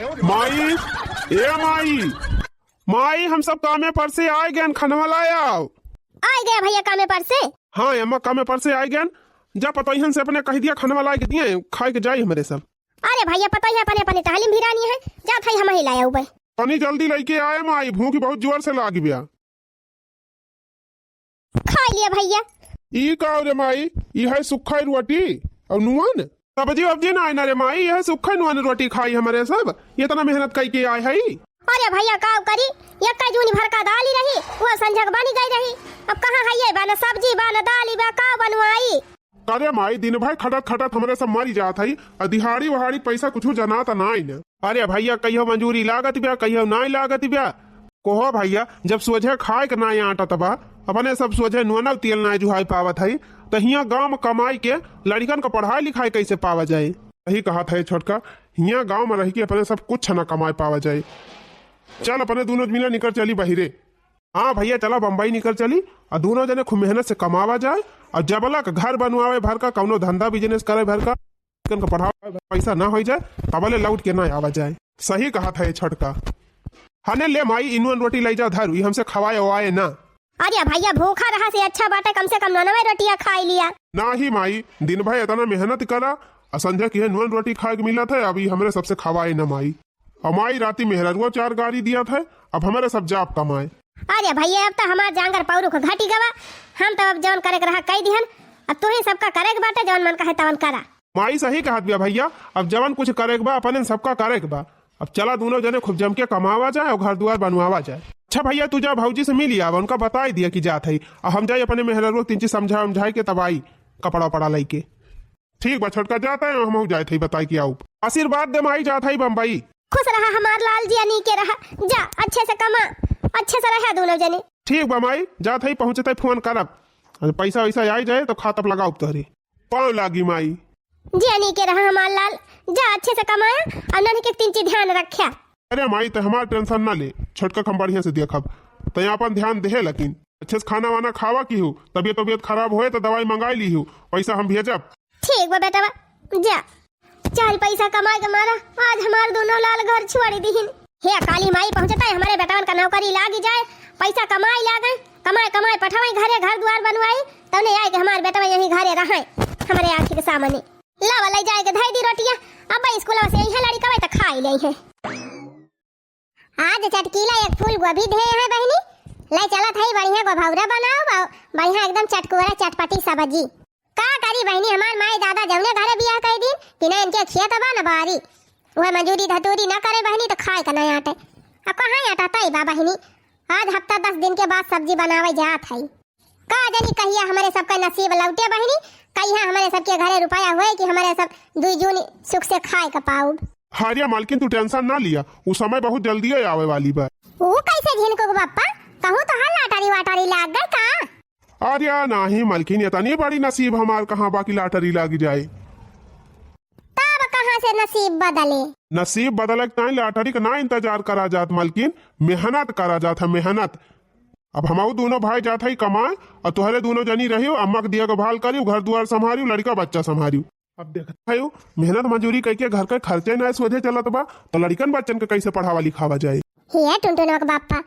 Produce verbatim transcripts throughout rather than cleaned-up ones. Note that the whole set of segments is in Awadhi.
माई, ए माई, माई, हम सब कामे पर से आइ गएन, खनवा लाय आओ। आइ गया भइया कामे पर से? हाँ अम्मा, कामे पर से आइ गएन। जा पतोहियन से अपने कहि दिया, खनवा लाइ के दिए, खाइ के जाई हमरे सब। अरे भइया, पतोहिया अपने अपने टहली में भिरानी है, जात हई हमही लाय आउबे। तनी जल्दी लइके आए माई, भूखि बहुत जोर से लागि बिया। खाइ लिया भइया। ई का रे माई, ई है सुखा रोटी अउ नुअन? सब्जी वब्जी नाहीं न रे माई, ई है सुखा नुअन रोटी खाई हमरे सब, एतना मेहनत कइके आए हई। अरे भइया, काव करी, एक्कै जूनी भर का दाली रही, उहै संझक बनि गइ रही। अब कहाँ हइये बा, न सब्जी बा, न दाली बा, काव बनवाई? अरे माई, दिन भर खटत खटत हमरे सब मरि जात हई, अ दिहाड़ी वहाड़ी पैसा कुछु जनात नाहीं न। अरे भइया, कहियो मंजूरी लागत बिया, कहियो नाहीं लागत बिया। कहो भइया, जब सोझे खाए के नाहीं आटत बा, अपने सब सोझे नुअन अउ तेल नाहीं जुहाइ पावत हई, त हियाँ गाँव में कमाइ के लड़िकन क पढ़ाई लिखाई कइसे पावा जाए? सही कहत है छोटका, हियाँ गाँव में रहि के अपने सब कुछ न कमाइ पावा जाए। चल, अपने दूनों मिला निकर चली बहिरे। हाँ भइया, चला बम्बई निकर चली, अ दूनों जने खूब मेहनत से कमावा जाए, अ जबलक घर बनवावे भर का, कउनो धंधा बिजनेस करे भर का, लड़िकन क पढ़ावे भर का पैसा न होइ जाए, तबले लौट के न आवा जाए। सही कहत है छोटका। हने ले माई, ई नुअन रोटी लइ जा धरु, ई हमसे खवाए ओवाए न। अरे भइया, भूखा रहा से अच्छा बाटे, कम से कम नुअनवे रोटिया खाइ लिया। नाहीं माई, दिन भर एतना मेहनत करा, अ संझा किहे नुअन रोटी खाए के मिलत है, अब ई हमरे सबसे खवाए न माई। अ माई, राती मेहररुआ चार गारी दियत है, अब हमरे सब जाब कमाए। अरे भइया, अब त हमार जांगर पौरुख घटि गवा, हम त अब जउन करे के रहा कइ दिहन, अब तुहीं सबका करे के बाटे, जउन मन कहे तवन करा। माई सही कहत बिया भइया, अब जवन कुछ करे के बा अपने सबका करे के बा। अब चला दूनों जने खूब जम के कमावा जाए अउ घर दुआर बनवावा जाए। अच्छा भइया, तू जा भौजी से मिलि आवा, उनका बताइ दिया कि जात हई, अ हम जाई अपने मेहररुआ तीन चीज समझा उमझाइ के तब आई कपड़ा उपड़ा लइके। ठीक बा छोटका, जात है, हमहू जात हई बताइ के आउब। आशीर्वाद दे माई, जात हई बम्बई। खुश रहा हमार लाल, जिया नीके रहा, जा अच्छे से कमा, अच्छे से रहा दूनों जने। ठीक बा माई, जात हई, पहुँचत हई फोन करब, अरे पैसा वैसा आइ जाए त खाता पे लगाउब तोहरे। पाँव लागी माई। जिया नीके रहा हमार लाल, जा अच्छे से कमाया अउ नन्ही के तीन चीज ध्यान रख्या। अरे माई, तैं हमार टेंशन ना ले, छोटका के हम बढ़िया से देखब, तैं आपन ध्यान देहे लेकिन। अच्छे से खाना वाना खावा किहू, तबियत तबियत खराब होए त दवाई मंगाइ लिहू, पैसा हम भेजब। ठीक बा बेटवा, जा। चार पैसा कमाए के मारा आज हमार दूनों लाल घर छोड़ि दिहिन। हे काली माई, पहुँचत है हमरे बेटवन का नौकरी लागि जाए, पैसा कमाए लागें, कमाए कमाए पठवाई घरे, घर दुआर बनवाई, तउने आए के हमार बेटवा यहीं घरे रहइँ, हमरे आँखी के सामने। लावा, लइ जाए के धइ दी रोटिया, अब स्कूलवा से अइहैं लड़िकवा त खाइ लेइहैं। आज चटकीला एक फूल गोभी धए हैं बहिनी, लइ चलत हई बढ़िया गोभौरा बनाउब, बढ़िया एकदम चटकोरा चटपटी सब्जी। का करी बहिनी, हमार माई दादा जउने घरे बियाह कइ दीन कि न इनके खेत बा न बारी, उहै मजूरी धतूरी न करे बहिनी त खाए क न आटे। अब कहाँ आटा तय बा बहिनी, आज हफ्ता दस दिन के बाद सब्जी बनावइ जात हई। का जानी कहिया हमरे सबका नसीब लौटे बहिनी, कहिया हमरे सबके घरे रुपया होए कि हमरे सब दुइ जून सुख से खाए क पाउब। अरे मालकिन, तू टेंशन ना लिया, उ समय बहुत जल्दिये आवइ वाली बा। उ कइसे झिनकू क बप्पा, कहूँ तोहार लाटरी वाटरी लाग गए का? अरे नाहीं मालकिन, एतनी बड़ी नसीब हमार कहाँ बा कि लाटरी लागि जाए। तब कहाँ से नसीब बदले? नसीब बदले के ताईं लाटरी क ना इंतजार करा जात मालकिन, मेहनत करा जात है, मेहनत। अब हमहू दूनों भाई जात हई कमाए, अउर तोहरे दूनों जनी रहियो, अम्मा क देखभाल करियो, घर दुआर संभारियो, लड़िका बच्चा संभारियो। अब देखत हयो, मेहनत मजूरी कइके घर क खर्चे नाहीं सोझे चलत बा, त लड़िकन बच्चन क कइसे पढ़ावा लिखावा जाए? हे टुनटुनवा क बप्पा,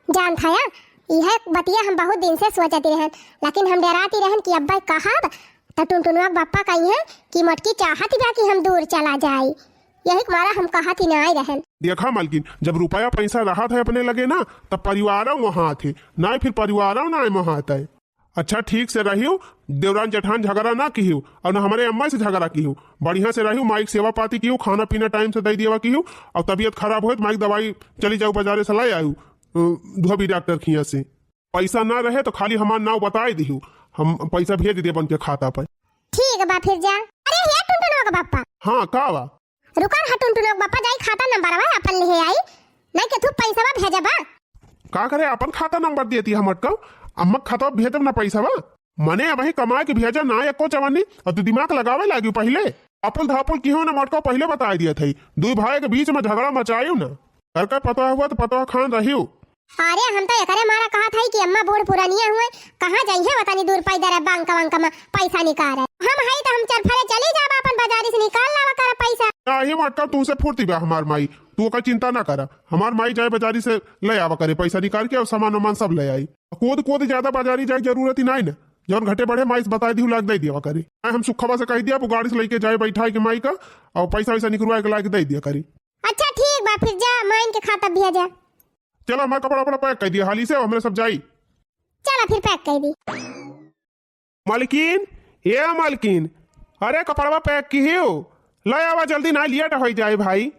जानत हया, इहे बतिया हम बहुत दिन से सोचत रहन, लेकिन हम डेरात ही रहन कि अब्बे कहब, त टुनटुनवा क बप्पा कहिहैं कि मोटकी चाहत बा कि हम दूर चला जाई। यही के मारा हम कहत ही नाहीं रहन। देखा मालकिन, जब रुपया पैसा रहत है अपने लगे ना, तब परिवारो मोहात है, नाहीं फिर परिवारो नाहीं मोहात है। अच्छा, ठीक से रहियो, देवरान जेठान झगड़ा ना किहियो, अउर ना हमरे अम्मा से झगड़ा किहियो। बढ़िया से रहियो, माई क सेवा पाती किहियो, खाना पीना टाइम से दइ दियावा किहियो, अउर तबियत खराब होए त माई क दवाई चली जाओ बाजारे से लइ आयो, अ, धोबी डॉक्टर खियाँ से। पैसा ना रहे त खाली हमार नाव बताइ दिहियो, हम पैसा भेज देब उनके खाता पर। ठीक बा, फिर जा। अरे हे टुनटुनवा क बप्पा। हाँ, का बा? रुका रहा टुनटुनवा क बप्पा, जाई खाता नंबरवा आपन लिहे आई, नाहीं के तू पैसवा भेजबा। का करे, आपन खाता नंबर देती हमर का? अम्मा क खाता भेजब ना पैसवा। मने अबहीं कमाए के भेजा ना एको चवन्नी, अउर तू दिमाग लगावे लागियो पहिले। अपुल धापुल किहो ना मोटका, पहिले बताइ दियत हई, दुइ भाई के बीच में झगड़ा मचायो ना। घर क पतोह हुआ त पतोह खान रहियो। अरे, हम त एकरे मारा कहत हई कि अम्मा बूढ़ पुरनिया हुए, कहाँ जइहैं वतनी दूर पैदर बांक वांक में पैसा निकारे। हम हई त हम चरफरे चली जाब, आपन बाजारी से निकाल लावा कर पैसा। नाही मटका, तुमसे फुर्ती बा हमार माई, तू ओकर चिंता ना करा। हमार माई जाए बाजारी से ले आवा करे पैसा निकाल के और सामान वामान सब ले आई। कूद कूद ज्यादा बाजारी जाए जरूरत ही नाही ना, जौन घटे बढ़े माई से बताई दिहु लाग दे दिया करे। आ, हम सुखवा से कह दिया, वो गाड़ी से लेके जाए बैठाए के माई का और पैसा वैसा निकलवाए के लाग दे दिया करी। अच्छा ठीक बा, फिर जा माइन के खाता भेजा। चलो हमार कपड़ा वपड़ा पैक कर दिया हाली से, हमरे सब जाई। चलो फिर पैक कर दी। मालकिन, ए मालकिन, अरे कपड़वा पैक की हो, ले आवा जल्दी, ना लेट हो जाए भाई।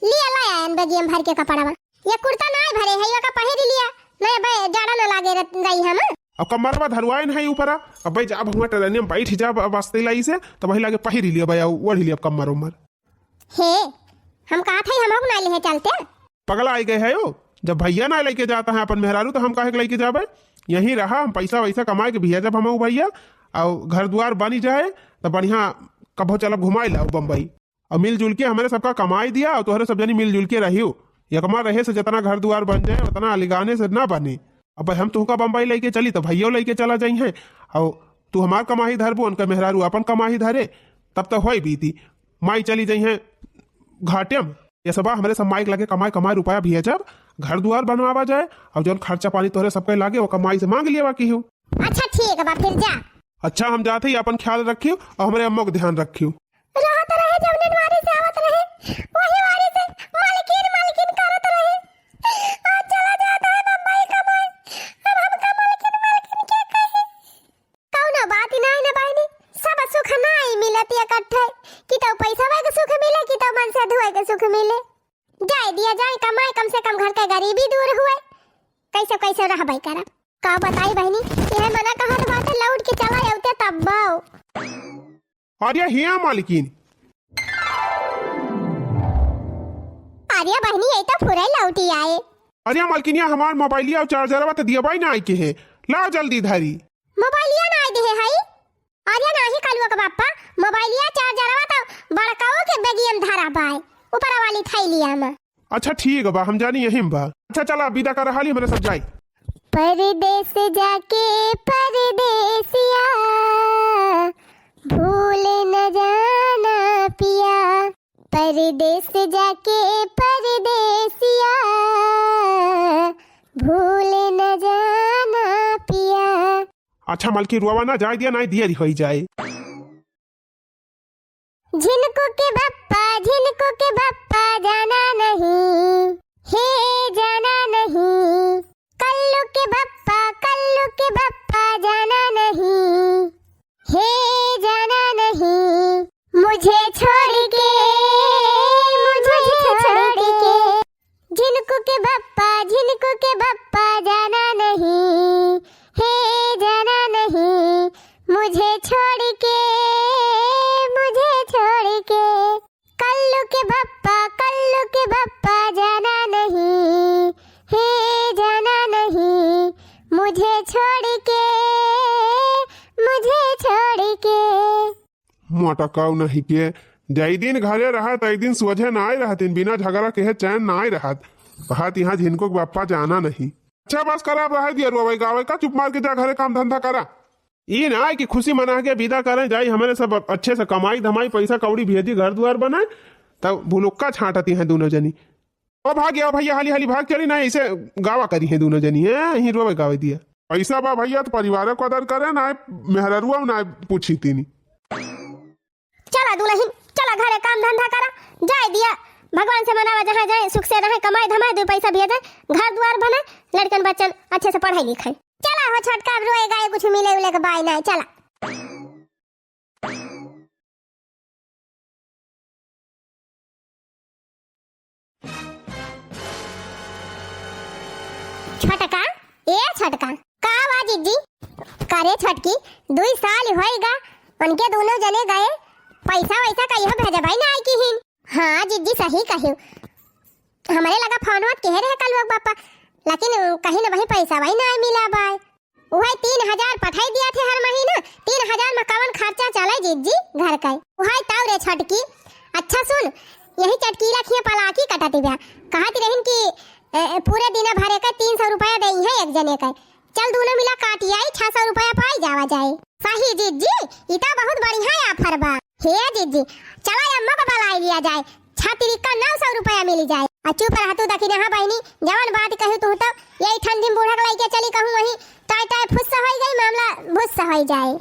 लिया, ले आयन बगियम भर के कपड़वा। ये कुर्ता नाय भरे है, ये का पहिर लिया। नहीं बे, जाड़ा ना लागे रत-, रही हम। अब कमरवा धरवाइन है ऊपरा, अब भाई जब हुआ ट्रेन में बैठ जा ब-, बस्ती लाई से, तो वही लागे पहिर लिया भाई, ओढ़ लिया अब कमर उमर। हे, हम कहा था हम ना ले चलते। पगला आई गए है यो, जब भैया ना लेके जाता है अपन मेहरारू, तो हम काहे के लेके जाबे? यहीं रहा, हम पैसा वैसा कमाए के भैया, जब हम भैया और घर दुआर बनी जाए, तो बढ़िया कभो चलब घुमाए लाओ बम्बई। और मिलजुल के हमरे सबका कमाई दिया और तोहरे सब जनी मिलजुल के रहियो। यकमा रहे से जितना घर दुआर बन जाए, उतना अलिगाने से ना बने। अब भाई हम तुहका बम्बई लेके चली, तो भैया लेके चला जाई हैं। और तू हमार कमाई धरबू, उनका मेहरारू अपन कमाई धरे, तब तो होई बीती। माई चली जाई हैं घाटे में। ये सब हमरे सब माई के लगे कमाई, कमाई रुपया भी है, जब घर दुआर बनवावा जाए, और जौन खर्चा पानी तोहरे सबके लागे, वो कमाई से मांग लिया बाकी हो। अच्छा ठीक बा, फिर जा। अच्छा हम जाते ही अपन ख्याल रखियो और हमरे अम्मा के ध्यान रखियो। रहत रहे, जौने वारी से आवत रहे, वही वारी से मालकिन, मालकिन करत रहे। आज चला जाता है बम्बई कमाए, अब हमका मालकिन, मालकिन के कहे? कौनो बात ही नाई न बहिनी, सब सुख नाई मिलत इकट्ठे, कि तो पैसा के सुख मिले, कि तो मन से धुए के सुख मिले। जाए दिया जाए कमाए, कम से कम घर के गरीबी दूर हुए। कैसे कैसे रहबे करब, का बताई बहिनी, यह मना कहत बाटे लौट के चला अउते तब बाओ। अरे हिया मालकिन। अरे बहिनी, ये तो फुरई लौटी आए। अरे मालकिनिया, हमार मोबाइलिया और चार्जरवा तो दिया बाई ना आई के है, लाओ जल्दी धरी। मोबाइलिया ना आई दे है। अरे नाही कलुआ के बापा, मोबाइलिया चार्जरवा तो बड़काओ के बेगियम धरा बाय, ऊपर वाली थैलिया में। अच्छा ठीक बा, हम जानी यही में बा। अच्छा चला विदा कर हाली, हमरे सब जाई। परदेस जाके परदेसिया भूल न जाना पिया, परदेस जाके परदेसिया भूल न जाना पिया। अच्छा मलकी रुआवा ना जाए दिया, ना दिया होई जाए। झिनको के बप्पा, झिनको के बप्पा जाना नहीं, हे जाना नहीं। कल्लू के बप्पा, कल्लू के बप्पा जाना नहीं, हे जाना नहीं। मुझे छोड़ के, मुझे छोड़ के। झिनको के बप्पा, झिनको के बप्पा जाना नहीं, हे जाना नहीं, मुझे छोड़ के, मुझे छोड़ के। कल्लू के बप्पा, कल्लू के बप्पा जाना नहीं, हे जाना नहीं, मुझे छोड़ के, मुझे छोड़ के। मोटकाऊ नहीं के, जई दिन घरे रहत, तई दिन सोझे नाय रहतिन, बिना झगड़ा केहे चैन नाय रहत। कहत यहाँ झिनको के बप्पा जाना नहीं। अच्छा बस करा, अब रहे दिया रोवे गावे का, चुप मार के जा घरे काम धंधा करा। ई ना है कि खुशी मना के विदा करें, जाई हमरे सब अच्छे से कमाई धमाई, पैसा कौड़ी भेजी, घर दुआर बनाए, तब भुलुक्का छांटती हैं दोनों जनी। ओ भाग गया भैया, हाली हाली भाग चली ना, ऐसे गावा करी है दोनों जनी, हैं? यहीं रोवे गावे दिया। पैसा बा भैया तो परिवार को कदर करे ना, मेहररुआ ना पूछी तीनी। चला दुलहिन, चला घरे काम धंधा करा, जाए दिया, भगवान से मनावा, जहाँ जाए सुख से रहे, कमाए धमाए, दो पैसा भेजे, घर दुआर बने, लड़कन बच्चन अच्छे से पढ़ाई लिखाए। चला हो छोटका, अब रोए गाए कुछ मिले उले के बाय ना, चला। छोटका, ए छोटका, का बा जिज्जी? करे छोटकी, दुई साल होइगा, उनके दोनों जने गए, पैसा वैसा कहियो भेजबाई ना आई किहिन। हाँ जिज्जी, सही कहियो, हमरे लगा फोन होत कहे रहे कलुआ के बापा, लेकिन कहीं ना वहीं पैसा वही ना मिला बाय। उहे तीन हजार पठाई दिया थे हर महीना, तीन हजार में कवन खर्चा चले जिज्जी घर का? उहे ताऊ रे छोटकी। अच्छा सुन, यही चटकीला खिया पलाकी कटत बा। कहत रहिन कि, ए, ए, पूरे दिन भरे के तीन सौ रुपया देई है एक जने के। चल दोनों मिला काटी आई, छह सौ रुपया पाई जावा जाए। सही जिज्जी, ई तो बहुत बढ़िया offer बा। हे जिज्जी, चला अम्मा का बलाई लिया जाए, छा तिरिक्का नौ सौ रुपया मिली जाए। आ चुप रह तू दखिनहा बहिनी, जवन बात कहू तू तो, यही ठंडी में बूढ़ा के लइके चली कहूँ वहीं, टाय टाय फुस्स होइ गई, मामला भुस्स होइ जाए।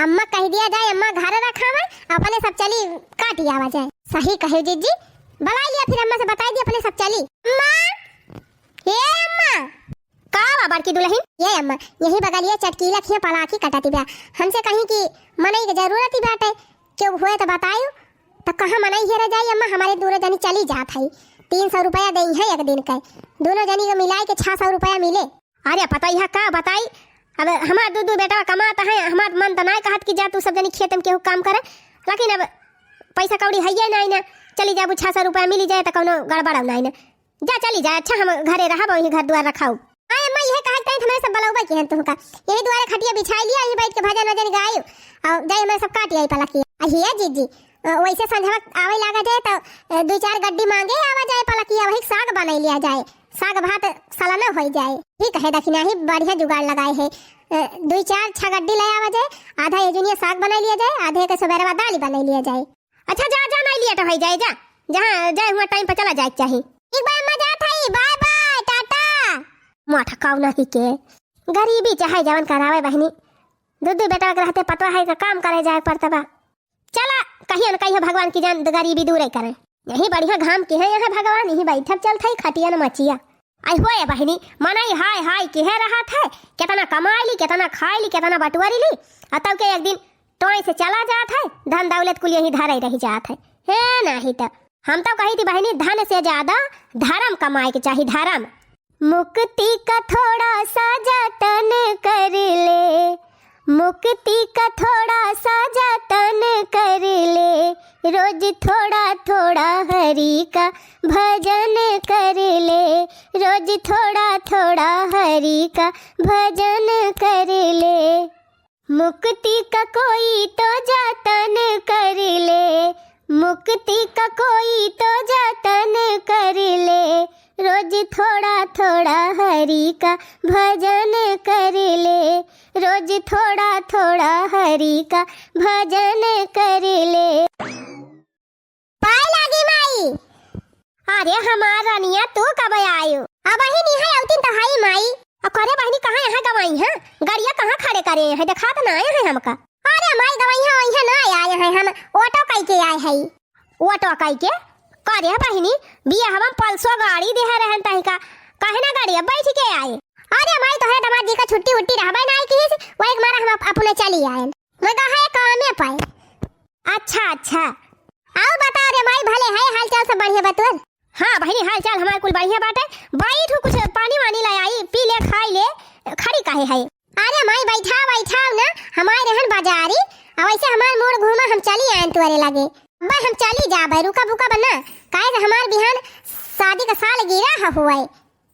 अम्मा कहि दिया जाए, अम्मा घर रखावे, अपने सब चली काटी आवा जाए। सही कहे जिज्जी, बलाई लिया फिर अम्मा से बताई दी, अपने सब चली। अम्मा, हे अम्मा। का बा बड़की दुलहिन? ये अम्मा, यही बगलिया चटकीला खिया पलाकी कटत बा। हमसे कहीं कि मनई के जरूरत ही बाटे, केहू होए त बतायू। त कहाँ मनई हेरा जाई अम्मा, हमरे दूनो जनी चली जात हई। तीन सौ रुपया देइहैं एक दिन के, दूनो जनी के मिलाई के छह सौ रुपया मिले। अरे पतोहिया का बताई, अब हमार दू दू बेटा कमात हैं, हमार मन त नाय कहत कि जा तू सब जनी खेत में केहू काम करे, लेकिन अब पैसा कौड़ी हइये नाई ना, चली जाबू छह सौ रुपया मिली जाए त कौनो गड़बड़ नाई ना। जा चली जा, अच्छा हम घरे रहब, वहीं घर दुआर रखाऊ। आय अम्मा, यह कहत तई हमरे सब बलौबा किहन तुहका। यही दुआरे खटिया बिछाई लिया, यहीं बैठ के भजन वजन गायू। और जाई हमरे सब काटी आई पलकिया। आ हिया जिज्जी, अ, वैसे संझवा आवे लागा जाए तो, अ, दू चार गड्डी मांगे आवा जाए पलकिया, वही साग बनाई लिया जाए। साग भात सलाना होई जाए। ठीक है दखिनहा, बढ़िया जुगाड़ लगाए है। अ, दू चार छह गड्डी ले आवा जाए, आधा ये जुनिया साग बनाई लिया जाए, आधे के सुबेरवा दाल बनाई लिया जाए। अच्छा जा, जा, नहीं लिया तो भाई जाए, जा, जहाँ जाए हुआ टाइम पर चला जाए के चाही। ठीक बा अम्मा, जात हई, बाय बाय, टाटा। मोटा कौना ही के गरीबी चाहे जवन करावे बहिनी, दू दू बेटा के रहते पतवा है का काम करे जाए पड़ता बा। चला कहियो न कहियो भगवान की जान गरीबी दूरे करे। यही बढ़िया घाम के है यहाँ भगवान, यही बैठब चलत है खटिया न मचिया। आई होए बहिनी, मनई हाय हाय के है रहत है, कितना कमाई ली, कितना खाई ली, कितना बटुआरी ली, आ तब के एक दिन टोई से चला जात है, धन दौलत कुल यहीं धरे रह जात है। हे नाही त हम तो कही थी बहिनी, धन से ज्यादा धर्म कमाए के चाही, धर्म। मुक्ति का थोड़ा सा जतन कर ले, मुक्ति का थोड़ा सा जतन कर ले, रोज थोड़ा थोड़ा हरि का भजन कर ले, रोज थोड़ा थोड़ा हरि का भजन कर ले। मुक्ति का कोई तो जतन कर ले, मुक्ति का कोई तो जतन कर ले, रोज थोड़ा थोड़ा हरि का भजन कर ले, रोज थोड़ा थोड़ा हरि का भजन कर ले। पाए लागी माई। अरे हमार रानिया, तू कब आयु? अबहिन इहाँ अउतिन त हई माई। अ, करे बहिनी, कहाँ यहाँ गवाई हैं? गड़िया कहाँ खड़े करे हैं? देखात ना आए हैं हमका। अरे माई, गवाई हैं, वहीं ना आए हैं, हम ऑटो कई के आए हैं। ऑटो कई के? करे बहिनी, बियाहवा में पल्सो गाड़ी देहे रहन तहिका, काहे ना गाड़िया बैठ के आए? अरे माई, तोहरे दामाद जी का छुट्टी उट्टी रहबे ना आई किहिस, वही के मारा हम अप-, अपने चली आए। मैं कहा है कामे पाए। अच्छा, अच्छा। आउ बता रे माई, भले है, हाल चाल सब बढ़िया बा तोर? हाँ बहिनी, हाल चाल हमार कुल बढ़िया बाटे। बैठू, कुछ पानी वानी ले आई, पी ले, खाई ले, खड़ी काहे है? अरे माई, बैठाओ, बैठाओ ना, हमार रहन बाजारी, अब ऐसे हमार मूड घूमा, हम चली आयन तुअरे लगे। अब्बा हम चली जाबे, रुका बुका बना, काहे से हमार बिहान शादी का सालगिरह हुए।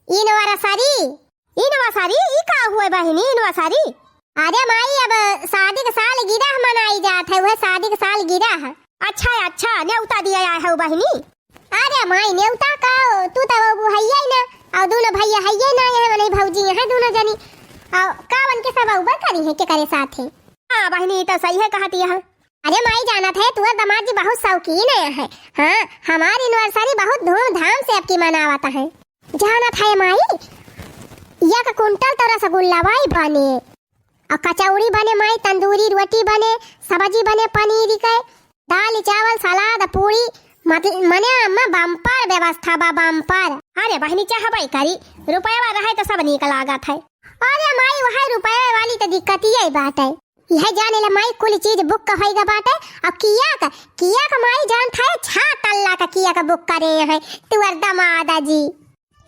इनवरसरी। इनवरसरी? ई का हुए बहिनी, इनवरसरी? अरे माई, अब शादी के सालगिरह मनाई जात है, वह शादी के सालगिरह। अच्छा, अच्छा, नेउता दिया आए हउ बहिनी? अरे माई, नेउता का, तू तो वो हइये ना, और दोनों भैया हइये ना, यहाँ मने भौजी यहाँ दोनों जनी, और का उनके सब उबर करी है के करे साथ है? हाँ बहिनी, ई तो सही है कहत यह। अरे माई, जानत है, तुअर दामाद जी बहुत शौकीन है। हाँ, हमार एनिवर्सरी बहुत धूमधाम से अबकी मनावत है। जानत है माई, एक कुंटल तो रसगुल्ला बाई बने, और कचौड़ी बने माई, तंदूरी रोटी बने, सब्जी बने पनीर के, दाल चावल सलाद पूरी, मत-, मने अम्मा बम्पर व्यवस्था बा, बम्पर। अरे बहिनी, चाहबे करी, रुपया रहे तो सब नीक लागत है। अरे माई, वही रुपया वाली तो दिक्कत यही बात है। यह जाने ला माई, कुल चीज बुक होइगा बाटे। अब किया का, किया का माई जानत है, छह तल्ला का किया का बुक करे हैं तुअर दमादा जी।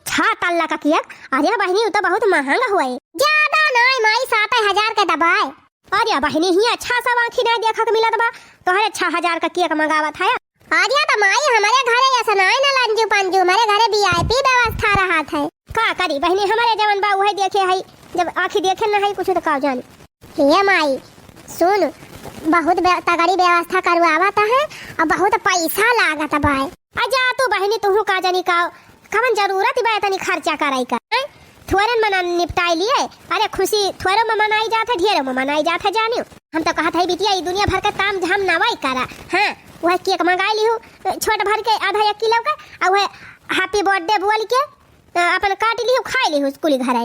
छह तल्ला का किया? अरे बहिनी, उ तो बहुत महंगा हुए। ज्यादा नाई माई, सात हजार के दबाए। अरे बहिनी, हिया अच्छा सब आँखी नाई देखा के मिलत बा, तोहरे छह हजार का किया का मंगावत है। अरे तो माई, हमारे घरे ऐसा नाई ना लंजू पंजू, हमारे घरे VIP व्यवस्था रहत है। का करी बहिनी, हमारे जवन बा उहे देखे है, जब आँखी देखे न है कुछ तो का जानी। हे माई, सुन, बहुत बे-, तगड़ी व्यवस्था करवावत है और बहुत पैसा लागत बा। आ जा तू बहिनी, तुहू का जानी का, कवन जरूरत बा इतनी खर्चा करे का, हैं? थोरन मना निपटाई लिए। अरे खुशी थोरो में मनाई जात है, ढेरो में मनाई जात है जानियो। हम तो कहत है बिटिया, ई दुनिया भर के ताम झाम नवाई करा। हाँ, वह केक मंगाई लिहू, छोट भर के आधा एक किलो का, और वह happy birthday बोल के, अ, अपन काट लिहू, खाई लिहू कुली घरे।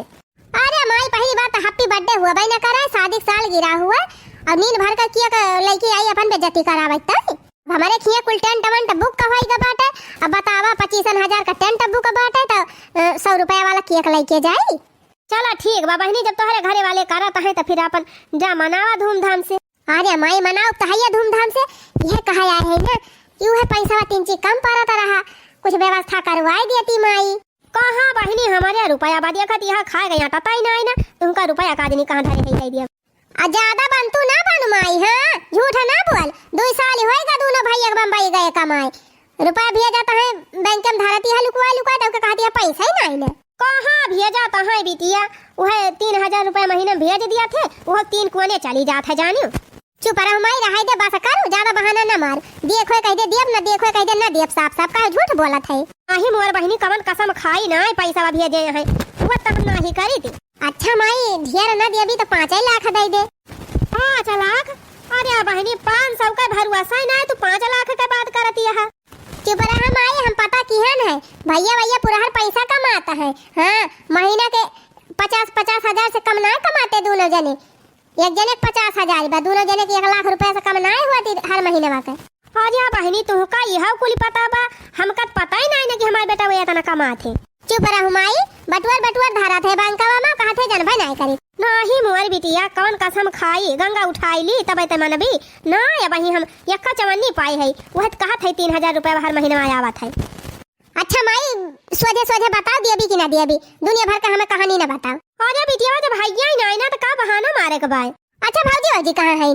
अरे माई, पहली बात तो happy birthday हुआ भाई ना करे, शादी के साल गिरा हुआ, और नींद भर का केक लेके आई अपन बेइज्जती करावे तई। हमरे खिया कुल टेंट वेंट बुक का होई गा बाटे। अब बतावा, पच्चीसन हजार का टेंट बुक बाटे, तो, अ, सौ रुपया वाला केक लेके जाई। चला ठीक बा बहिनी, जब तोहरे घरे वाले करत हैं तो फिर अपन जा मनावा धूमधाम से। अरे माई, मनाओ तो है धूमधाम से, यह कहा आए है ना कि वह पैसा तीन चीज कम पड़त रहा, कुछ व्यवस्था करवाई देती माई। कहाँ बहिनी, हमरे रुपया बा, देखत यहाँ खाए गया, पता ही ना है ना, तुमका रुपया का आदमी कहाँ धरे है, दे दिया। आ ज्यादा बनतू ना बनू माई, हाँ? झूठ ना बोल। दुई साल होइगा दूनो भइया के बम्बई गए कमाए। रुपया भेजत है बैंक में धरती है लुकवा लुकवा, तो के कहती है पैसा ही नाई ने। कहाँ भेजत है बिटिया? उहे तीन हजार रुपया महीना में भेज दिया थे, उहे तीन कोने चली जात है जानियो। चुप रह माई, रहाई दे, बस करू, ज्यादा बहाना न मार। देखो कह दे दियब, न देखो कह दे न दियब, साफ साफ काहे झूठ बोलत है। नाही मोर बहिनी, कवन कसम खाई ना पैसा भेजे है, वो तब नाही करी थी। अच्छा माई, ढेर न देबी तो पाँच लाख दे दे। पाँच लाख? अरे बहिनी, पाँच सौ का भरोसा ही ना है, तू पाँच लाख के बात करती है। चुप रहा माई, हम पता किहन है, भइया भइया पुरहर पैसा कमाता है। हाँ, महीना के पचास पचास हजार से कम ना कमाते दूनो जने। एक जने के पचास हजार बा, दूनो जने के एक लाख रुपया से कम ना हुआ थी हर महीनवा के। अरे बहिनी, तुहका इहउ कुल पता बा? हमका त पता ही नाई ना कि हमार बेटा वो इतना कमात है। चुप रहू माई, बटुअर बटुअर धरत है बैंकवा में, कहत है जनबे नाई करी। नाही मोर बिटिया, कौन कसम खाई, गंगा उठाई ली तब ते मनबी। ना, अबही हम यक्का चवन्नी पाई है, वह त कहत है तीन हजार रुपया हर महीना में आवत है। अच्छा माई, सोझे सोझे बताओ, दियबी कि ना दियबी? दुनिया भर के हमें कहानी ना बताओ। अरे बिटिया, जब भइया ही नाई ना, तो का बहाना मारे के बाय? अच्छा भौजी, भौजी कहाँ है?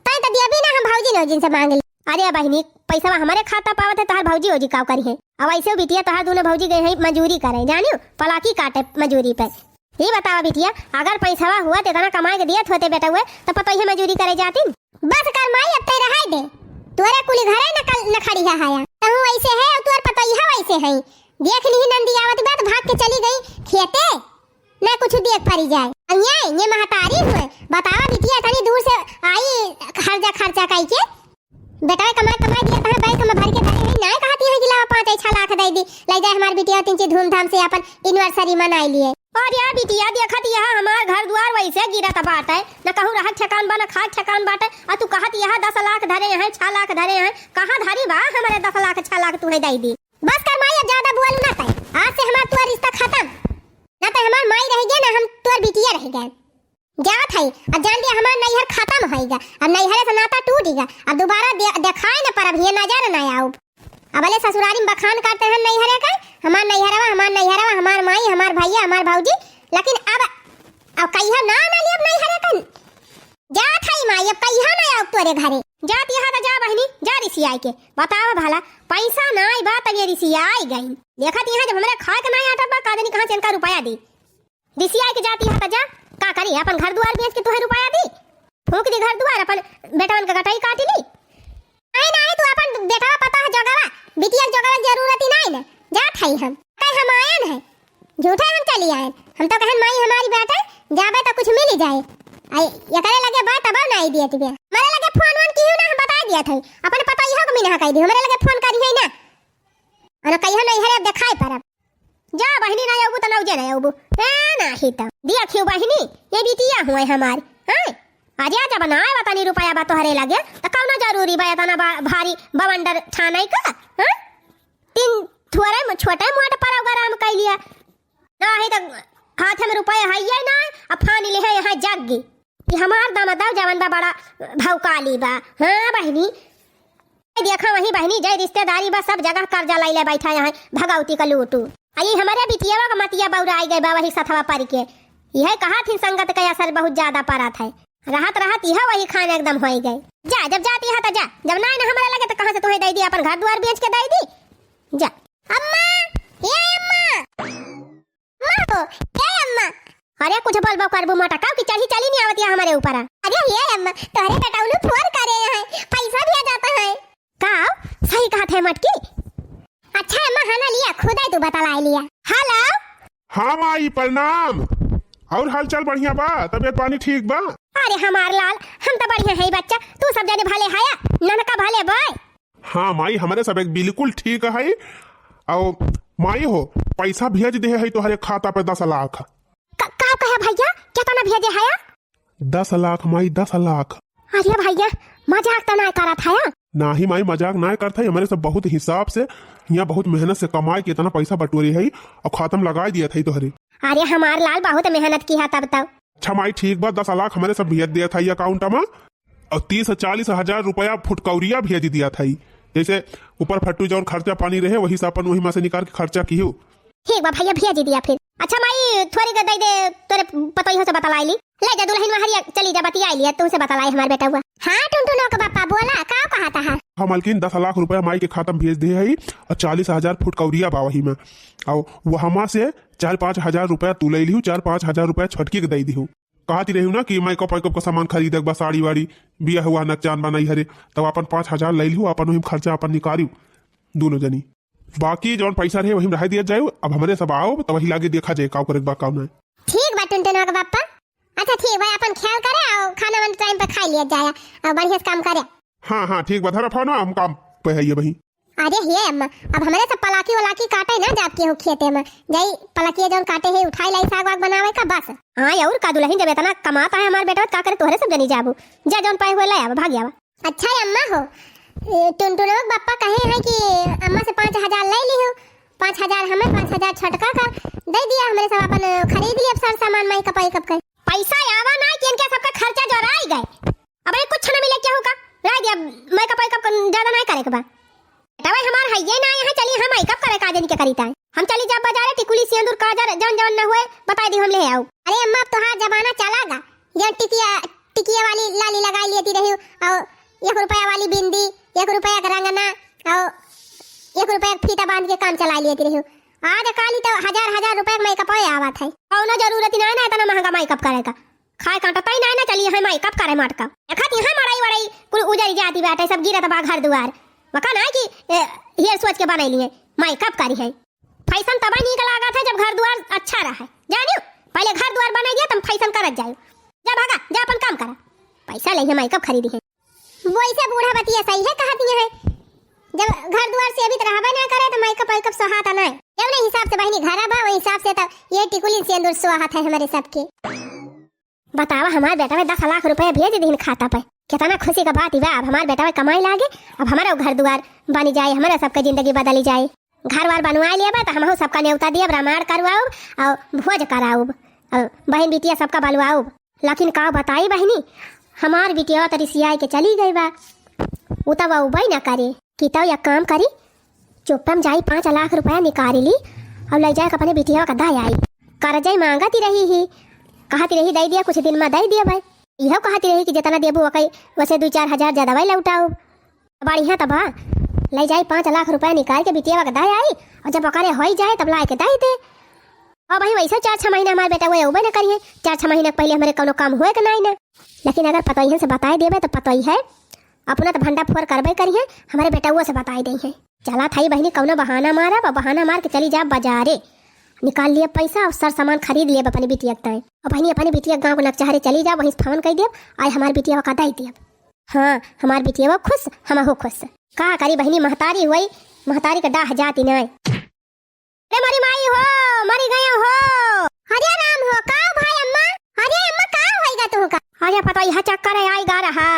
तै तो दियबी ना, हम भौजी नौजिन से मांग ली। अरे बहिनी, पैसा हमारे खाता पावत है, तोहार भौजी ओजी का करी है? अब ऐसे बिटिया, तोहार दोनों भौजी गए हैं मजूरी करे, जानियो, पलाकी काटे मजूरी पे। ये बतावा बिटिया, अगर पैसवा हुआ तो इतना कमाए के दियत होते बेटा हुए, तो पतोहिया मजूरी करे जाती। बस कर माई, अब तै रहाई दे। तोरे कुली घरे न कल न खड़ी है हाया। तहु ऐसे है और तोर पतोहिया वैसे है। देख ली नंदी आवत बात भाग के चली गई खेते। न कुछ देख परी जाए। अब ये, ये महतारी हुए। बतावा बिटिया, इतनी दूर से आई खर्चा खर्चा कई के। बेटा कमाई कमाई दिया तहाँ बैंक में भर के धरे है, ना कहती है कि लावा पाँच छह लाख दे दी, ले जाए हमार बिटिया तीन चीज धूमधाम से अपन anniversary मनाई लिए। और या बिटिया, देखत यहाँ हमार घर दुआर वैसे गिरत बाटे, न कहूँ रहक ठेकान बा, न खाक ठेकान बाटे, आ तू कहत यहाँ दस लाख धरे हैं, छह लाख धरे हैं, कहाँ धरी बा हमारे दस लाख, छह लाख तुहे दे दी। बस कर माई, अब ज्यादा बोलू ना तै, आज से हमार तुआ रिश्ता खत्म, ना तो हमार माई रह गया, ना हम तोर बिटिया रह गए। जात है, अब जान दिया हमार नैहर खत्म होइगा, अब नैहरे से नाता टूटिगा, अब दोबारा दे-, देखाए न परब, ये नजर न आउब। अब भले ससुरारी में बखान करते हैं नैहरे का, हमार नैहरवा, हमार नैहरवा, हमार माई, हमार भैया, हमार भौजी, लेकिन अब, अब कहिया ना, ना लियब नैहरे का। जात है माई, अब कहिया ना आउब तोरे घरे। जात यहाँ तो जा बहिनी, जा रिसियाई के, बतावा भला, पैसा ना आई बा तब ये रिसियाई गई। देखत यहाँ जब हमरे खाए के ना आटा बा, का जानी कहाँ से इनका रुपया दी। रिसियाई के जाती है त जा, का करी, अपन घर दुआर बेच के तुहे रुपया दी, फूंक दी घर दुआर, अपन बेटवन के गटाई काट ली। नहीं, नहीं, तू अपन बेटवा पता है जोगवा, बिटिया के जोगवा के जरूरत ही नहीं ना, जात है हम, कहीं हम आयन है, झूठे हम चली आयन, हम तो कहन माई हमारी बात है, जाबे तो कुछ मिल ही जाए। आई, एकरे लगे बात अब नहीं दिए तुझे, मेरे लगे फोन वोन की ना, हम बता दिया था, अपन पता ही हो मिनहा कह दी, हमारे लगे फोन करी है ना, और कहियो नहीं हरे अब दिखाई पर अब। जा बहिनी, ना अउबू त नौजे ना अउबू। ए, नाही त। दिया खियो बहिनी, ये बिटिया हुए हमार। हैं? अजे जब ना आए बतानी रुपया बा तोहरे लगे, त कौनो जरूरी बा इतना बा-, भारी बवंडर ठाने का? हैं? तीन थोड़े म-, छोटे मोटे प्रोग्राम कर लिया। नाही त हाथ में रुपया है ये ना, अब फानी ले है यहाँ जग गई। ई हमार दामाद जवन बा बड़ा भौकाली बा। हाँ बहिनी, देखा वही बहिनी, जय रिश्तेदारी बा, सब जगह कर्जा लैले बैठा यहाँ भगौती का लूटू। आ ई हमरे बिटियावा का मतिया बौराई गए बा वही सथवा पर के। यह कहा थी संगत का असर बहुत ज्यादा पड़त है। रहत रहत यह वही खान एकदम होई गए। जा, जब जाती है तो जा, जब ना ना हमारे लगे तो कहाँ से तुम्हें दे दी, अपन घर द्वार बेच के दे दी। जा। अम्मा, ए अम्मा। अम्मा हो, ए अम्मा। अरे कुछ बोलबो करबू मटकाओ कि चढ़ी चली नहीं आवतिया हमारे ऊपर। अरे ए अम्मा, तोहरे बेटा उन्हें फोन करे हैं, पैसा दिया जाता है। का? सही कहत है मटकी। अच्छा अम्मा, हाँ ना लिया, खुद ही तू बतलाई लिया। हेलो। हाँ माई, प्रणाम। और हालचाल बढ़िया बा? तबियत पानी ठीक बा? अरे हमार लाल, हम त बढ़िया है बच्चा, तू सब जने भले हया, ननका भले बाय? हाँ माई, हमरे सब एक बिल्कुल ठीक है। और माई हो, पैसा भेज दे है तोहरे खाता पे दस लाख। क-, का कहे भैया, केतना भेजे हया? दस लाख माई, दस लाख। अरे भैया, मजाक त नाय करत हया? नाही माई, मजाक नाय करत है। हमरे सब बहुत हिसाब से, यहाँ बहुत मेहनत से कमाए के इतना पैसा बटोरे है और खाता में लगाए दिया था तोहरे। अरे हमार लाल बहुत मेहनत किहा तब तब। अच्छा माई, ठीक बा, दस लाख हमरे सब भेज दिया था account में, और तीस चालीस हजार रुपया फुटकौरिया भेज दिया था। जैसे ऊपर फट्टू जौन खर्चा पानी रहे, वही से अपन वही में से निकाल के खर्चा किहू। ठीक बा भैया, भेज दिया फिर। अच्छा माई, थोड़ी के दे दे, तोरे पतोहियो से बतलाई ली। ले जा दुल्हन महरिया, चली जा, बतियाई लिया, तुमसे बतलाई हमार बेटा हुआ। हाँ टुनटुनो के पापा, बोला, का कहत हा? हाँ मलकिन, दस लाख रुपया माई के खाता में भेज दे है और चालीस हजार फुटकौरिया बा वही में। और वहमा से चार पाँच हजार रुपया तू ले लिहू, चार पाँच हजार रुपया छोटकी के दे दिहू। कहती रही ना कि makeup वैकअप का सामान खरीदे के बा, साड़ी वाड़ी, बिया हुआ नकचान बनाई हरे, तब अपन पाँच हजार ले लिहू, अपन वही में खर्चा अपन निकालियो दोनों जनी। बाकी जौन पैसा रहे वही में रह दिया जाए। अब हमरे सब आओ तो वही लागे देखा जाए का करे के बा का ना। ठीक बा टुनटुनवा के पापा। अच्छा ठीक बा, अपन ख्याल करे और खाना वाना टाइम पे खा लिया जाए और बढ़िया से काम करे। हाँ हाँ ठीक बा, धरा फोन, हम काम पे है ये वही। अरे हे अम्मा, अब हमरे सब पलाकी वलाकी काटे ना जात के हो खेते में, जाई पलकिया जौन काटे है उठाई लाई साग वाग बनावे का बस। हाँ और का दुल्हन, जब इतना कमाता है हमार बेटा, का करे तोहरे सब जनी जाबू, जा जौन पाए हुए ले आवा, भाग आवा। अच्छा अम्मा हो, ए, टुनटुनवा के बप्पा कहे हैं कि अम्मा से पाँच हजार ले लिहू, पाँच हजार हमें, पाँच हजार छोटका का दे दिया, हमरे सब अपन खरीद लिया सब सामान makeup वैकअप के। पैसा आवा ना कि इनके सबका खर्चा जोराई गए, अब ये कुछ ना मिले केहू का, रह दिया, makeup वैकअप का ज्यादा नहीं करे के बा। बेटा भाई हमार है ये ना, यहाँ चली हम makeup करे का जनी के करीता है। हम चली जाब बाजारे, टिकुली, सेंदूर, काजर, जौन जौन न हुए, बताई दी, हम ले आऊ। अरे अम्मा, अब तोहार जमाना चला गा। जौन टिकिया, टिकिया वाली लाली लगाई लेती रही, और एक रुपया वाली बिंदी, एक रुपया का रंगना, और एक रुपया का फीता बांध के काम चलाई लेती रही। आज काली तो हजार हजार रुपया का makeup आवत है। कौनो जरूरत ही ना है ना इतना महंगा makeup करे का। खाए काटता ही ना है ना, चलिए हम makeup करे मटका। देखत यहाँ मड़ई वड़ई कुल उजर जाती बाटे, सब गिरत बा घर दुआर। वका ना कि, ए, ये सोच के बनाई लिए, makeup करी है। Fashion तबे नीक लागत है जब घर दुआर अच्छा रहे, जानियो। पहले घर दुआर बनाई दिया, तब fashion करत जाए। जा भागा, जा अपन काम करा, पैसा ले है makeup खरीदी है। वैसे बूढ़ा बतिया सही है, कहत ये है, जब घर दुआर से अभी तो रहबे ना करे तो makeup वैकअप सोहाता ना है। जब नहीं हिसाब से बहनी घर बा, वही हिसाब से तो ये टिकुली सेंदूर सोहात है हमारे सबके। बतावा, हमार बेटा में दस लाख रुपया भेज दीन खाता पे, कितना खुशी का बात ही बा। अब हमार बेटा में कमाई लागे, अब हमारा घर दुआर बनी जाए, हमारा सबका जिंदगी बदली जाए। घर वार बनवाए लिया बा, तो हमहू सबका न्योता दियब, रामायण करवाउब और भोज कराउब और बहन बिटिया सबका बलवाउब। लेकिन का बताई बहनी, हमार बिटिया तो रिसियाई के चली गई बा, उ तो अउबे ना करे। कि तो एक काम करी, चुप्पम जाई पाँच लाख रुपया निकाली ली और ले जाए के अपने बिटिया का दे आई। कर्जा ही मांगत ही रही ही, कहती रही दे दिया, कुछ दिन में दे दिया भाई। यह कहती रही कि जितना देबू ओके, वैसे दो चार हजार ज्यादा भाई लौटाओ। बढ़िया तब हाँ, ले जाई पाँच लाख रुपया निकाल के बिटिया का दे आई, और जब ओकरे हो ही जाए तब ला के दे दे। और भाई वैसे चार छह महीना हमारे बेटा वो अउबे न करिए, चार छह महीना के पहले हमारे कोनो काम हुए के नहीं ना। लेकिन अगर पतोहियन से बताए देबे तो पतोही है अपना तो भंडा फोर करबे करिए, हमारे बेटउओ से बताए दे हैं। चला था बहनी, कौनो बहाना मारब और बहाना मार के चली जाब बाजारे, निकाल लिए पैसा और सर सामान खरीद लिए अपने बिटिया के ताई। और बहनी अपने बिटिया गाँव के नकचहरे चली जाब, वहीं से फोन कर देब, आए हमारे बिटिया का दे देब। हाँ, हमार बिटिया वो खुश, हम हो खुश। का करी बहनी, महतारी हुई, महतारी का डाह जाती नहीं। अरे मोरी माई हो, मरी गया हो। अरे राम हो, का भाई अम्मा? अरे अम्मा, का होइगा तुहका? अरे पतोहिया चक्कर है, आई गा रहा।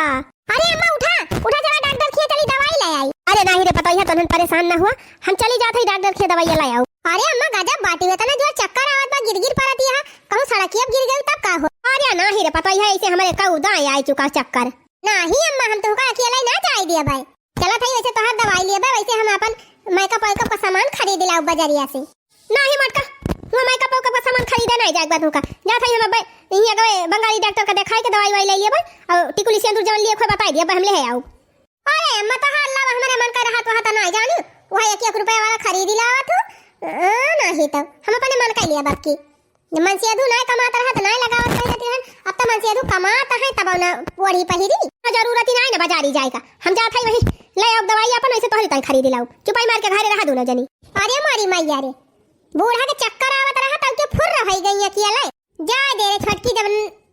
अरे अम्मा उठा, उठा, चला डॉक्टर खिया चली, दवाई ले आई। अरे नाही रे पतोहिया, तनहन परेशान ना हुआ, हम चली जात हई डॉक्टर खिया दवाई ले आऊ। अरे अम्मा गजब बाटी, इतना जोर चक्कर आवत बा, गिर गिर परत यहाँ, कहूँ सड़किया गिर गई तब का हो? अरे नाही रे पतोहिया, ऐसे हमारे कऊ दाएं आई चुका चक्कर। नाही अम्मा, हम तुहका अकेले ना जाए दिया भाई। चलत हई, वैसे तोहार दवाई लेबे, वैसे हम अपन makeup वैकअप का सामान खरीद लाऊ बजरिया से। नाही मटका, वो makeup वैकअप का सामान खरीदे नाही जाए बा तुहका। जात हई हम अबे इहाँ गए बंगाली डॉक्टर का देखाए के दवाई वाई ले लेबे, और टिकुली सेंदूर जवन लिए खोए बताई दिया, हम ले आऊ। अरे अम्मा, तोहार लावा हमारे मन का रहत वहाँ तो ना जानी, वहाँ एक एक रुपया वाला खरीदी लावा तू। अ, नाही तो हम अपने मन का लिया बाकी। जब मनसेधू नाय कमात रहा त नाय लगावत रहे रहती रहन। अब त मनसेधू कमात है तब ना ओढ़ी पहिरी। जरूरत ही नाय ना बाजारी जाए का। हम जात है वही ले आऊ दवाई अपन, वैसे तोहरी ताई खरीद लाऊ। चुपाई मार के घरे रहा दोनों जनी। अरे मोरी मैया रे, बूढ़ा के चक्कर आवत रहा तब के रह गई अकेले। जाए दे रे छोटकी, जब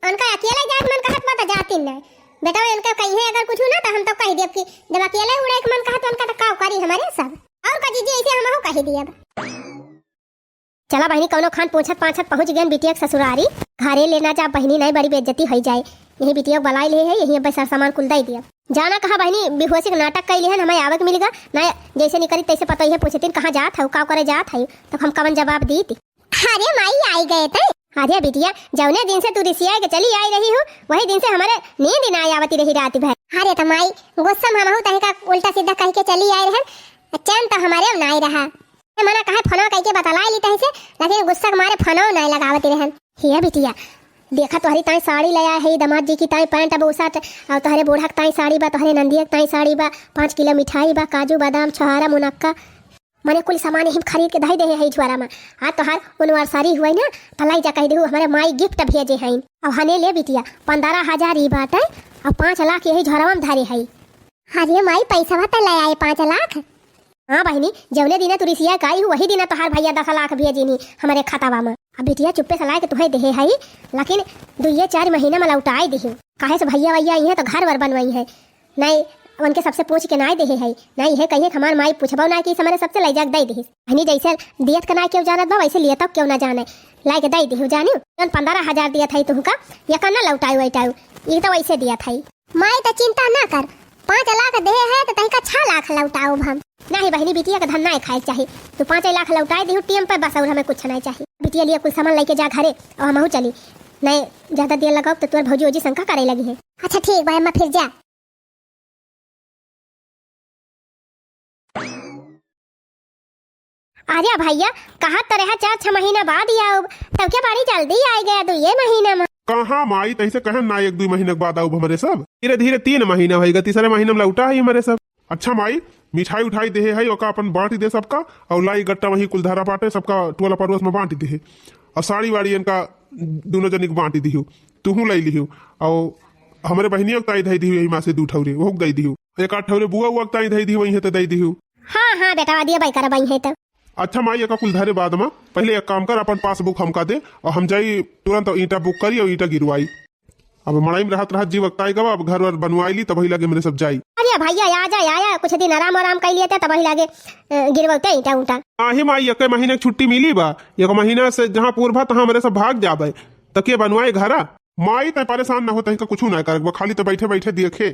उनका अकेले जाए के मन कहत बा त जाती न। बेटा, उनका कहिए अगर कुछ ना त हम तो कहि देब कि जब अकेले उड़े के मन कहत उनका त का करी हमरे सब। और का जीजी, ऐसे हमहू कहि दियब। चला बहिनी, कौनो खान पूछत पाछत पहुँच गयन बिटिया के ससुरारी। घरे लेना जा बहिनी, नहीं बड़ी बेइज्जती होइ जाए। यही बिटिया के बलाई ले है, यही अब सर सामान कुल दइ दिया। जाना कहाँ बहिनी, बेहोशी के नाटक कइ लिहन, हमें आवक मिल गा। ना जैसे निकरी तैसे पतोहिया पूछतिन, "कहाँ जात हऊ, का करे जात हऊ?" तो हम कवन जवाब दीती? अरे माई, आई गए तै। अरे बिटिया, जौने दिन से तू रिसिया के चली आई रही हो, वही दिन से हमारे नींद ना आवती रही रात भर। अरे त माई, गुस्सा में हमहू तनिका उल्टा सीधा कह के चली आई रहन, चैन तो हमारे ना आई रहा। ए, मना कहे फोनो कइके बतलाई ली तहिसे, लेकिन गुस्सा के मारे फोनो नाय लगावत रहन। हे बिटिया, देखा तोहरी ताई साड़ी ले आए है, दामाद जी की ताई पैंट, बुशर्ट, और तोहरे बूढ़ा के ताई साड़ी बा, तोहरे नंदिया के ताई साड़ी बा, पाँच किलो मिठाई बा, काजू, बादाम, छोहारा, मुनक्का, मने कुल सामान ही खरीद के धई देहे है झोरा में। आ तोहार एनिवर्सरी हुई ना, त लाई जा कह देहु, हमारे माई गिफ्ट भेजे हैं। अब हने ले बिटिया, पन्द्रह हजार ई बाटे, और पाँच लाख यही झोरवा में धरे है। अरे माई, पैसा तो ले आए पाँच लाख। हाँ बहिनी, जौने दिना तू रिसिया के आई हू, वही दिना तोहार भैया दस लाख भेजिनी हमरे खतावा में। अब बिटिया चुप्पे से लाए के तुहे देहे हई, लेकिन दुइये चार महीना में लौटाए दिही। काहे से भैया वैया आई है तो घर वर बनवाई है। नहीं, उनके सबसे पूछ के नाय देहे हई। नहीं है कहिए कि हमार माई पूछबो ना कि हमरे सबसे ले जाके दे दिही। बहिनी जैसे दियत के ना क्यों जानत बा, वैसे लिए तब क्यों ना जाने। लाए के दे दिही जानी। जौन पन्द्रह हजार दियत हई तुहका, या का ना लौटाऊ वैटाऊ, ये तो वैसे दियत हई। माई त चिंता ना कर, पाँच लाख देहे है त तहिका छह लाख लौटाउब हम। नहीं बहिनी, बिटिया के धन नाय खाए के चाही। तू पाँच लाख लौटाए दिहू टीएम पे बस, और हमें कुछ नाय चाही। बिटिया लिए कुल सामान लेके जा घरे और हमहू चली। नहीं ज्यादा देर लगाओ तो तोर भौजी ओजी शंका करे लगी है। अच्छा ठीक बा अम्मा, फिर जा। अरे भैया, कहत त रहा चार छह महीना बाद ही आउब, तब क्या बड़ी जल्दी आइ गया दुइये महीना में। कहाँ माई, तैसे कहन ना एक दुइ महीना के बाद आउब हमरे सब। धीरे धीरे तीन महीना होइगा, तीसरे महीना में लौटा है हमरे सब। अच्छा माई, मिठाई उठाई देहे है, ओका अपन बांट दे सबका, और लाई गट्टा वही कुल धरा बाटे, सबका टोला पड़ोस में बांट देहे। और साड़ी वाड़ी इनका दोनों जनी के बांट दिहू, तुहू लाई लिहू, और हमरे बहिनिया के ताई धई दिहू, यही माँ से दू ठौरे, ओहू के दई दिहू। एक आध ठौरे बुआ उआ के ताई धई दिहू, वहीं तो दई दिहू। हाँ, हाँ, बेटा, दिया बाई करब, वहीं है तो। अच्छा माई, एका कुल धरे बाद में पहले एक काम कर, अपन पासबुक हमका दे और हम जाई तुरंत ईंटा बुक करी और ईंटा गिरवाई। अब मड़ई में रहत रहत जीव अकताई गवा, अब घर वर बनवाई ली, तबही लगे मेरे सब जाई। अरे भैया, आ जा, आ जा, कुछ दिन आराम आराम कर लिए थे, तबही लगे, अ, गिरवते ईंटा ऊंटा। नाही माई, एक महीने की छुट्टी मिली बा, एक महीना से जहाँ पूर भा तहाँ मेरे सब भाग जाबे, त के बनवाए घरा? माई, तै परेशान न हो, तहिका कुछू ना करक बा, खाली तो बैठे बैठे देखे।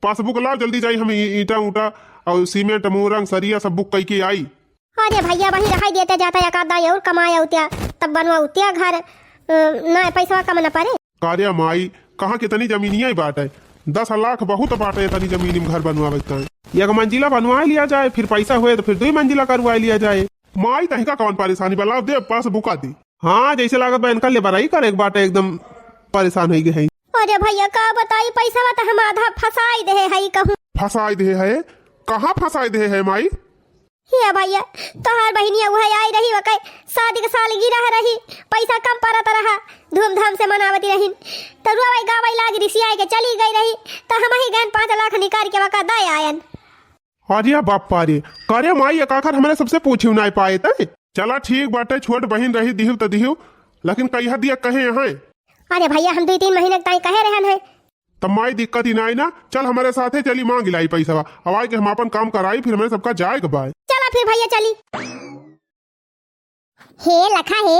पासबुक लाओ, जल्दी जाई, हम ई-, ईंटा ऊंटा और सीमेंट, मोरंग, सरिया सब बुक कई के आई। अरे भैया, वहीं रहाई देते जाता, एक आधा और कमाए उतिया, तब बनवा उतिया घर, अ, ना पैसा कम न पड़े। कार्या माई, कहाँ कितनी जमीनिया ही बाटे, दस लाख बहुत बाटे, इतनी जमीन में घर बनवावे के ताई। एक मंजिला बनवा लिया जाए, फिर पैसा होए तो फिर दुई मंजिला करवा लिया जाए। माई, तहिका कौन परेशानी बा, लाओ दे पासबुका दे। हाँ, जैसे लागत बा इनका लेबराई करे के बाटे, एकदम परेशान होइ गए हैं। अरे भैया, का बताई, पैसा तो हम आधा फंसाई देहे है कहूँ। फंसाई देहे है? कहाँ फंसाई देहे है माई? हे भैया, तोहार बहिनिया उहे आई रही, ओके शादी के सालगिरह रही, पैसा कम पड़त रहा, धूमधाम से मनावती रहिन। तो रोवे गावे लाग रिसियाई के चली गई रही, तो हम ही गहन पाँच लाख निकाल के ओका दे आयन। अरे बाप रे, करे माई, एक आखर हमरे सबसे पूछियो नाय पाए तै। चला ठीक बाटे, छोट बहिन रही, दिहु त दिहु, लेकिन कहिया दिया कहे यहाँ। अरे भैया, हम दुई तीन महीने के ताई कहे रहन है। तब माई दिक्कत ही नाय ना, चल हमरे साथे चली, मांग लाई पैसा, अब आए के हम अपन काम कराई, फिर हमरे सबका जाए के बाय। चला फिर भैया चली। हे लखा हे,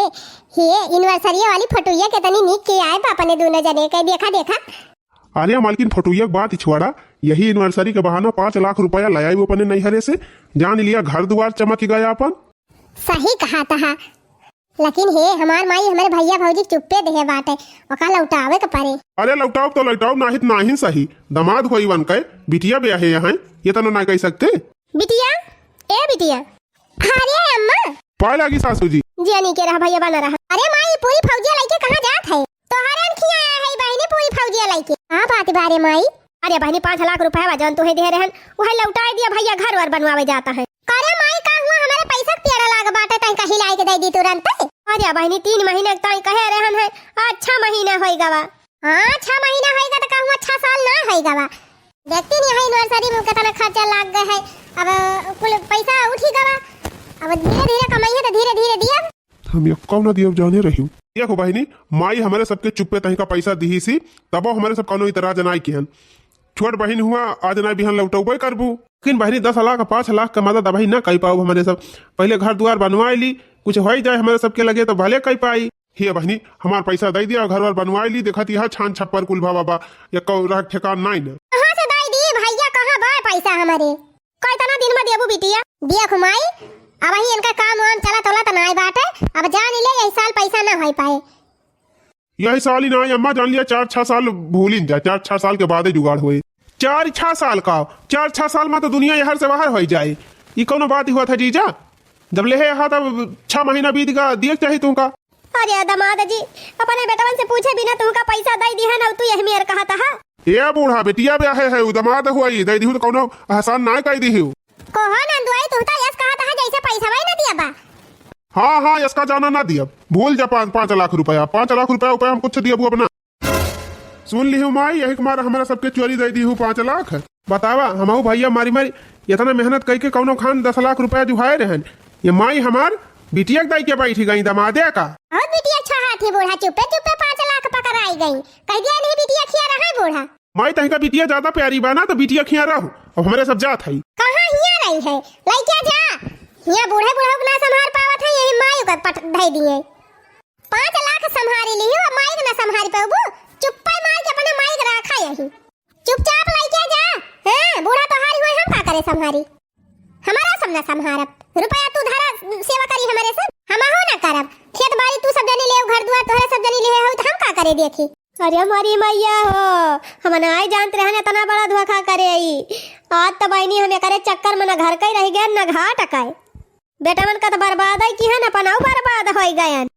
हे एनिवर्सरी वाली फोटोइया कितनी नीक के आए बा अपने दोनों जने के, देखा, देखा। अरे मालकिन, फोटोइया के बात ही छोड़ा, यही एनिवर्सरी के बहाना पाँच लाख रुपया ले आई वो अपने नैहरे से, जान लिया घर दुआर चमक गया अपन। सही कहा तहा, लेकिन हे हमार माई हमरे भैया भौजी के चुप्पे देहे बाटे, ओका लौटावे के पड़े। अरे लौटाओ तो लौटाओ, नाहित नाहिन सही, दामाद होई वन के, बिटिया ब्याहे यहाँ, ये तनो ना कह सकते। बिटिया, ए बिटिया। अरे अम्मा। पाए लागी सासू जी। जिया नीके रहा भैया, बना रहा। अरे माई, पूरी फौजिया लइके कहाँ जात है? तोहरे अनखिया आया है बहिनी, पूरी फौजिया लइके। हाँ बात बारे माई। अरे बहिनी, पाँच लाख रुपया बा जौन तुहे दे रहन, वही लौटाए दिया भैया, घर वर बनवावे जाता है। करे माई, का हुआ, हमारे पैसा के पेड़ा लाग बाटे, तई कहीं लाई के दे दी तुरंत। अरे बहिनी, तीन महीने के ताई कहे रहन है, आज छह महीना होई गवा। हाँ, छह महीना होई गा तो का हुआ, छह साल ना होई गवा। देखती नहीं है एनिवर्सरी में कितना खर्चा लाग गया है। अब कुल पैसा उठी गवा। अब धीरे धीरे कमाइए तो धीरे धीरे दिया। हम यक्कउ न दियब जाने रहिउ। देखो बहिनी, माई हमरे सबके चुप्पे तहिका पैसा दिहिसी, तबो हमरे सब कउनो इतराज नाई किहन। छोट बहिन हुआ, आज नाई बिहान लौटउबे करबू। लेकिन बहिनी, दस लाख, पाँच लाख क मदद अबही न कइ पाउब हमरे सब। पहिले घर दुआर बनवाइ ली, कुछ होइ जाए हमरे सबके लगे त भले कइ पाई। हे बहिनी, हमार पैसा दइ दिया, घर वर बनवाइ ली, देखत यह छान छप्पर कुल भवा बा, यक्कउ रह ठेकान नाई न। कहाँ से दइ दी भइया, कहाँ बा पैसा हमरे? कइतना दिन में देबू बिटिया? देख माई, अबही इनका काम वाम चलत उलत नाई बाटे, अब जान ले यही साल पैसा न होइ पाए। यही साल ही नाई अम्मा, जान लिया चार छह साल भूलिन जा, चार छह साल के बादे जुगाड़ होए। चार छह साल का? चार छह साल में तो दुनिया यहर से बाहर होइ जाए। ई कउनो बात ही हुआ था जीजा? जब लेहे हा तब छह महीना बीत गा, दिए के चाही तुमका। अरे दमाद जी, अपने बेटवन से पूछे बिना तुमका पैसा दइ दिहन अउ तू यही मेर कहत हा। ए बूढ़ा, बिटिया ब्याहे है, उ दमाद हुआ, ई दइ दिहु त कउनो एहसान नाय कइ दिहु। कहो नंदुआई, तू तो यस कहत हा जैसे पैसा वही न दिया बा। हाँ, हाँ, यसका जाना ना दियब, भूल जा पाँच, पाँच लाख रुपया, पाँच लाख रुपया, रुपया हम कुछ दियबू अब ना। सुन लिहु माई, यही के मारे हमरा सबके चोरी दइ दिहु पाँच लाख। बतावा, हमहू भइया मारी मारी इतना मेहनत कइके कउनो खान दस लाख रुपया जुहाए रहन, ये माई हमार बिटिया के दइ के बैठी गई दमादे का। बहुत बिटिया छहात ही बूढ़ा, चुप्पे चुप्पे पाँच लाख पकड़ाई गई। कह दिया नहीं बिटिया खिया रहा है बूढ़ा। माई तहिका बिटिया ज्यादा प्यारी बा ना, तो बिटिया खिया रहो। अब हमरे सब जात हई। कहाँ हिया रही है? लइके जा। हिया बूढ़े बूढ़ा के ना संभाल पावत है, यही माई का पट धइ दिए। पाँच लाख संभारी लिहु, अब माई के ना संभारी पउबू। चुप्पे माई के अपने माई के राखा यही। चुपचाप लइके जा। हाँ, बूढ़ा तोहारी हुए, हम का करे संभारी? हमारा सब ना संभारब। रुपया तू धरा, सेवा करी हमरे सब, हमहू ना करब। खेत बाड़ी तू सब जनी लेउ, घर दुआर तोहरे सब जनी लेहे हो, तो हम का करे देखी? अरे हमारी मैया हो, हम नाई जानत रहन इतना बड़ा धोखा करे ई। आज त बहिनी हम एकरे चक्कर में न घर कई रह गए, न घाट कई। बेटवन का त बर्बाद है कि है, न अपनाऊ बर्बाद होइ गयन।